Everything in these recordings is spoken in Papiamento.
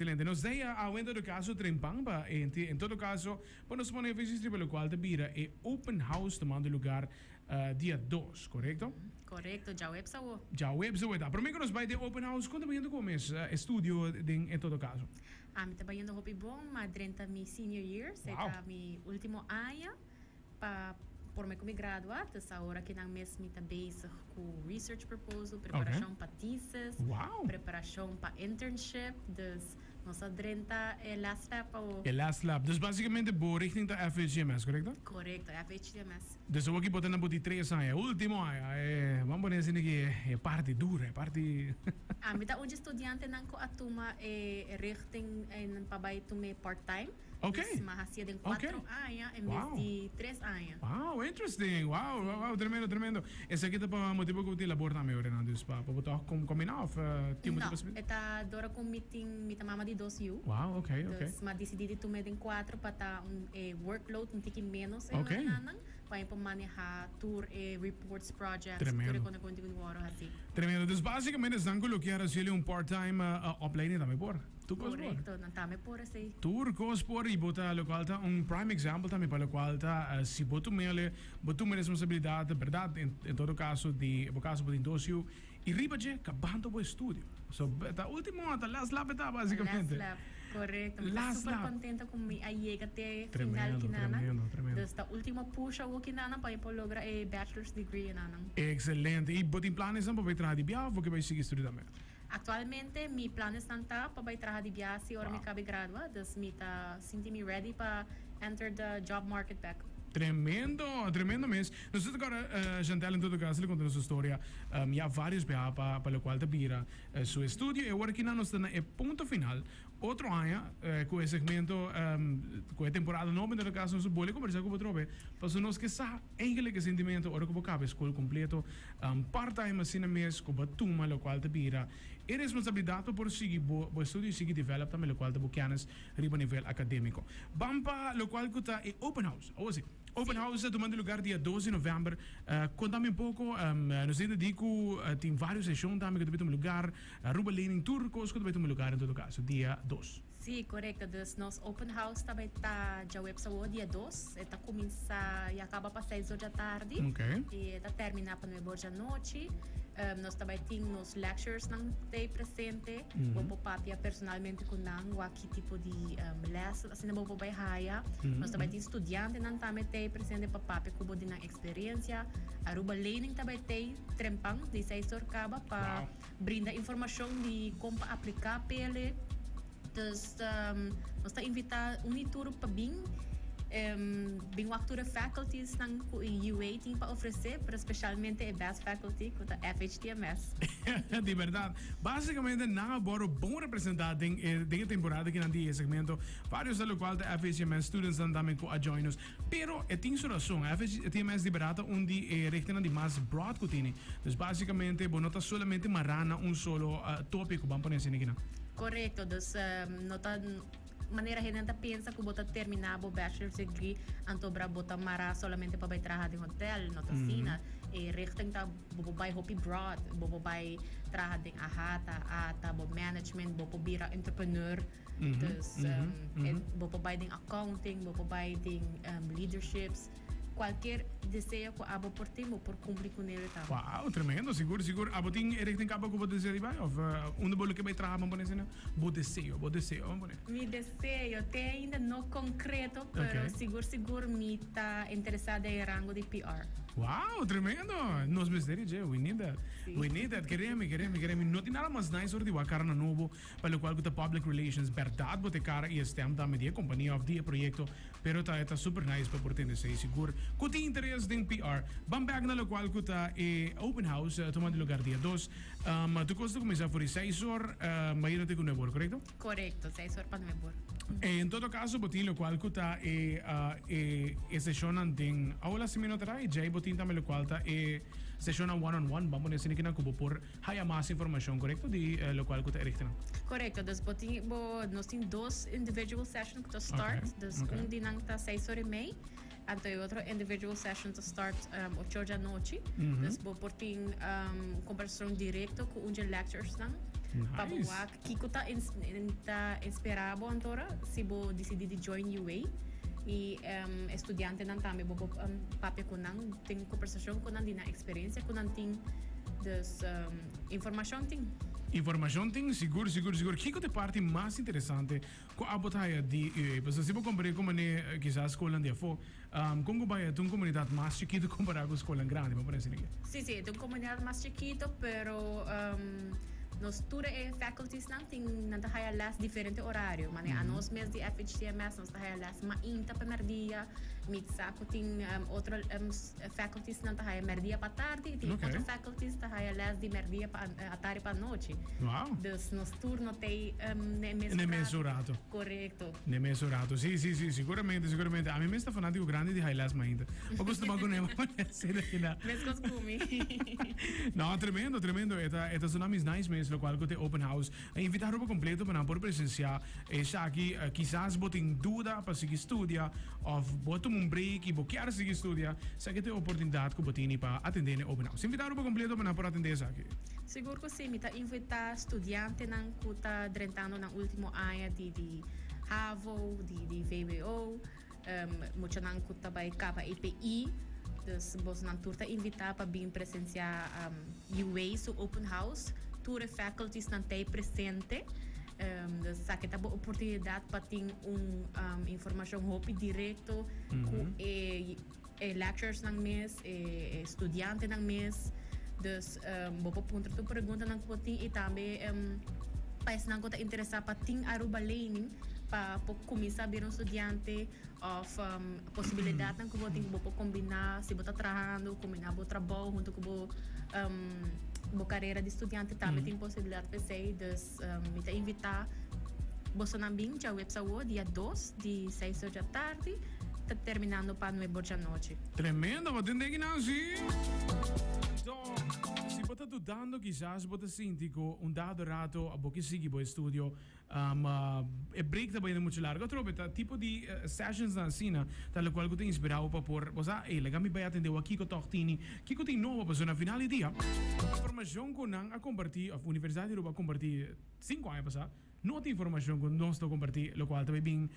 Excelente. Nos dei a awe en todo caso trempan pa en todo caso pa nos pone énfasis riba locual ta bira e open house tomando lugar dia dos, corecto? Corecto, djaweps awo. Djaweps awo ta. Prome cu nos bay den open house, con ta bayendo cu mes estudio den en todo caso? Ami ta bayendo hopi bon, m'a drenta mi senior year, esey ta mi ultimo aña pa prome cu mi gradua, dus awor aki nan mes mi ta bezig Ku research proposal, preparacion pa thesis, preparacion pa internship, dus nos a drenta e last lap awo. E last lap. Dus basicamente bo richting ta FHTMS, corecto? Corecto, FHTMS. Dus awo ki bo ta na bo di tres aña, e ultimo aña, e ban pone asina ki e parti duro, e parti. Ami ta un dje studiantenan ku a tuma e richting pa bai tum'e part time. Ok. Dus m'a hacié den cuatro aña en bes di tres aña. Wow, interesting. Wow, wow, wow, tremendo, tremendo. Esaki ta pa motibo cu bo tin labor tambe ora nan, dus pa bo toch combina of tin motibo No, e ta dor cu mi tin, mi ta mama di dos yu. Wow, ok, ok. Dus m'a dicidi di tum'é den cuatro pa ta un e workload un tiki menos e oranan, pa mi por maneha tur e reports, projects, tur e cona cu mi tin cu wòrdu haci. Tremendo. Dus basicamente esnan cu lo kier haci'el un part-time opleiding tambe por. Tur cos por. Correcto, nan tambe por esey. Tur cos por y bo ta locual ta un prime example tambe pa locual ta si bo tumele, bo tuma responsabilidad berdad en todo caso di bo caso bo tin dos yu y riba dje cabando bo estudio. So ta ultimo ta last lap e ta basicamente. Last lap, correcto. Mi ta super contento cu mi a yega te final kinana. Tremendo, tremendo. Dus ta ultimo push awo kinana pa mi por logra e bachelor's degree enanan. Excelente. Y bo tin planesnan pa bay traha di bia of bo ke bay sigui studia tambe? Actualmente mi planesnan ta pa bay traha di biasi ora mi cabe gradua, dus mi ta sinti mi ready pa enter the job market back. Tremendo, tremendo mes. Nos ta toca Chantel en todo caso le conta nos su storia ya varios biaha pa pa locual ta bira su estudio y awor aki nos ta na e punto final. Otro aña cu e segmento cu e temporada nobo en todo caso nos ta bolbe conversa cu bo atrobe pasobra nos ke sa Eigenlijk e sentimento ora ku bo kaba e skol kompleto, part time asina mes ku bo a tuma lokual ta bira e responsabilidat pa por sigui bo bo estudio i sigui develop tambe lokual ta bo kennis riba nivel akademiko. Ban pa lokual ku ta e open house. Awor si, open house ta tumando lugar dia dos di november. Konta mi un poko, nos tin di ku tin varios seshon tambe ku ta bai tuma lugar, Aruba Lening tur kos ku ta bai tuma lugar en todo kaso dia dos. Sí, korekto. Dus nos open house ta bai ta djaweps awor, dia dos. E ta kuminsá ya kaba pa seis or djatardi i e ta terminá pa nuebe or djanochi. Nos ta bai tin nos lecturersnan t'ei presente. Bo por papia personalmente ku nan wak ki tipo di lès asina bo por bai haya. Nos ta bai tin studiantenan tambe t'ei presente pa papia ku bo di nan eksperensia. Aruba Lening ta bai t'ei trempan di seis or kaba pa. Brinda informashon di kon pa apliká p'ele. Dus nos ta invitá un i tur pa bin bin wak tur e facultiesnan ku e UA tin pa ofresé, pero speshalmente e best faculty ku ta FHTMS. Di bèrdat. Básikamente nan a wòrdu bon representá den e den e temporada kinan di e segmento. Vários ta lokual ta FHTMS studentsnan tambe ku a join nos. Pero e tin su rason. FHTMS di bèrdat ta un di e richtingnan di mas broad ku tini. Dus básicamente bo no ta solamente mará na un solo tópico, ban pone asina kinan. Korekto, dus no ta manera hendenan ta pensa ku bo ta terminá bo bachelor's degree anto bra bo ta mará solamente pa bai traha den hotel, no ta asina. E richting ta bo por bai hopi broad, bo por bai traha den AHATA, ata, bo management, bo por bira entrepreneur. Dus bo por bai den accounting, bo por bai den leaderships. Cualkier deseo cu abo por tin, bo por cumpli cu nel tambe. Wow, tremendo, sigur, sigur. Abo tin e richting caba cu bo desea di bai? Of unda bo lo ke bai traha, ban pone asina? Bo deseo, bo deseo, ban pone. Mi deseo te ainda no concreto, pero sigur, sigur mi ta interesa den e rango di PR. Wow, tremendo! Nos mester di dje, we need that. We need that. Kere mi, kere mi, kere mi. No tin nada mas nice ora di wak cara na nobo pa locual cu ta public relations. Berdad bo ta e cara y e stem tambe di e compania of di e proyecto. Pero ta e ta super nice pa por tende esey sigur cu tin interes den PR. Ban bek na locual cu ta e open house tuma di lugar dia dos. Tur cos ta cuminsa for di seis or mañana te cu nuebe or, corecto? Corecto, seis or pa nuebe or. En todo caso bo tin locual cu ta e e e sesionnan den aula si mi no ta rai, djey bo tin tambe locual ta e sesionnan one on one, ban pone asina kinan cu bo por Haya mas informacion corecto di locual cu ta e richtingnan. Corecto, dus bo tin bo nos tin dos individual session cu ta start, dus un di nan ta seis ora y mei, anto e otro individual session ta start ocho ora di anochi, dus bo por tin un conversacion directo cu un dje lecturersnan. Pa bo wak kiko ta ta espera bo antora si bo disidí di join UA. I e studiantenan tambe bo por papia ku nan, tin kombersashon ku nan di nan eksperensia ku nan tin. Dus informashon tin. Informashon tin, sigur, sigur, sigur. Kiko ta e parti mas interesante ku abo ta haya di UA? Pasobra si bo kompar'é ku manera kisas skolnan di afó, kon ku bai ta un komunidat mas chikitu kompará ku skolnan grandi, bo por hasi niki? Sí, sí, e ta un komunidat mas chikitu, pero nos tur e facultiesnan tin, nan ta haya les diferente orario. Manera anos mes di FHTMS nos ta haya les mainta pa merdia, mi sa ku tin otro facultiesnan ta haya merdia pa tardi, i tin otro faculties ta haya les di merdia pa atardi pa anochi. Dus nos tur no t'ei n'e mes rato. N'e mes rato. Korekto. N'e mes rato. Sí, sí, sí, siguramente, siguramente. Ami mes ta fanátiko grandi di haya les mainta. Bo kustuma ku n'e asina kina. Meskos ku mi. No, tremendo, tremendo. E ta, e ta sona mis nice mes, lokual ku t'e open house. A invitá Aruba kompleto pa nan por presensiá esaki. Kisas bo tin duda pa sigui studia òf bo a tuma un break i bo kier sigui studia, esaki ta e oportunidat ku bo tini pa atendé n'e open house. Invitá Aruba kompleto pa nan por atendé esaki. Sigur ku si, mi ta invitá studiantenan ku ta drentando nan último aña di di havo, di di vwo, muchanan ku ta bai kaba EPI. Dus bosonan tur ta invitá pa bin presensiá UA su open house. Tur e facultiesnan ta ei presente. Dus esaki ta bo oportunidat pa tin un informashon hopi direkto ku e E lecturersnan mes, e studiantenan mes. Dus bo por puntra tur preguntanan ku bo tin i tambe pa esnan ku ta interesá pa tin Aruba Lening pa por kuminsá bira un studiante òf posibilidatnan ku bo tin ku bo por kombiná si bo ta trahando, kombiná bo trabou huntu ku bo bo karera di studiante tambe tin posibilidat pa esei. Dus mi ta invitá bosonan bin djaweps awor dia dos di seis or djatardi. Ta terminando pa nuebe or djanochi. Tremendo, bo tende kinan si. Anto, si bo ta dudando kisas bo ta sinti ku un dado rato bo ke sigui bo estudio, e break ta bayendo muchu largo. Atrobe ta tipo di sessionsnan asina ta lokual ku ta inspirá bo pa por, bo sa, ey, laga mi bai atende wak kiko tòg tini, kiko tin nobo, pasobra na final di dia, informashon ku nan a kompartí òf Universidat di Aruba a kompartí sinku aña pasá, No tin informacion cu nos ta comparti locual ta bay bin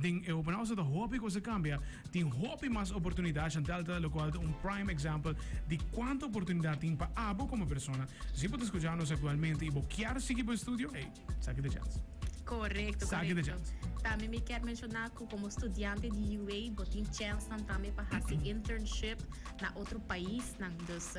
den e open house. Ta hopi cos a cambia. Tin hopi mas oportunidad. Chantel ta locual ta un prime example di cuanto oportunidad tin pa abo como persona. Si bo ta scucha nos actualmente y bo kier sigui bo estudio, hey, saki de chance. Correcto, Saki de chance. Tambe mi kier menciona cu como studiante di UA bo tin chance tambe pa haci internship na otro paisnan. Dus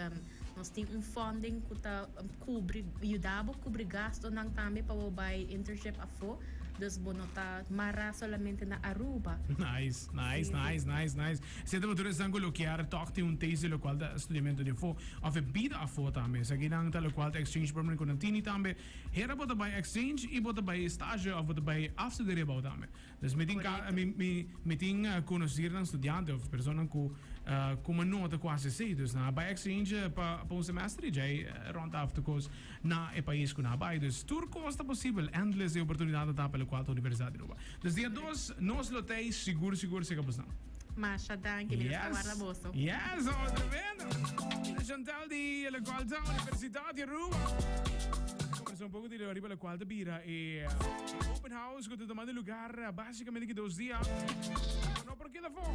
Nos tin un funding ku ta kubri, yuda bo kubri gastonan tambe pa bo bai internship afó. Dus bo no ta mará solamente na Aruba. Nice, nice, nice, nice, nice. Esei ta tur esnan ku lo kier tòg tin un taste di lokual ta studiamentu di afó òf e bida afó tambe. Esakinan ta lokual ta exchange program ku nan tini tambe. Hera bo ta bai exchange i bo ta bai stage òf bo ta bai afstuderen abou tambe. Dus mi tin ka, mi, mi, mi tin konosirnan studiante of personanan ku ku mi nota ku hasi esei. Dus nan a bai exchange pa pa un semester i djei rond af tur kos na e pais ku nan a bai. Dus tur kos ta posibel, endless e oportunidatnan ta pa lokual ta Universidat di Aruba. Dus dia dos nos lo ta ei sigur sigur seka bosnan. Masha danki, mi nos ta warda boso. Yes, oh, tremendo. Chantal di lokual ta Universidat di Aruba. Conversa un poco di riba lokual ta bira e open house. Ku ta tuma di lugar básicamente ki dos dia. Bo no por keda afó.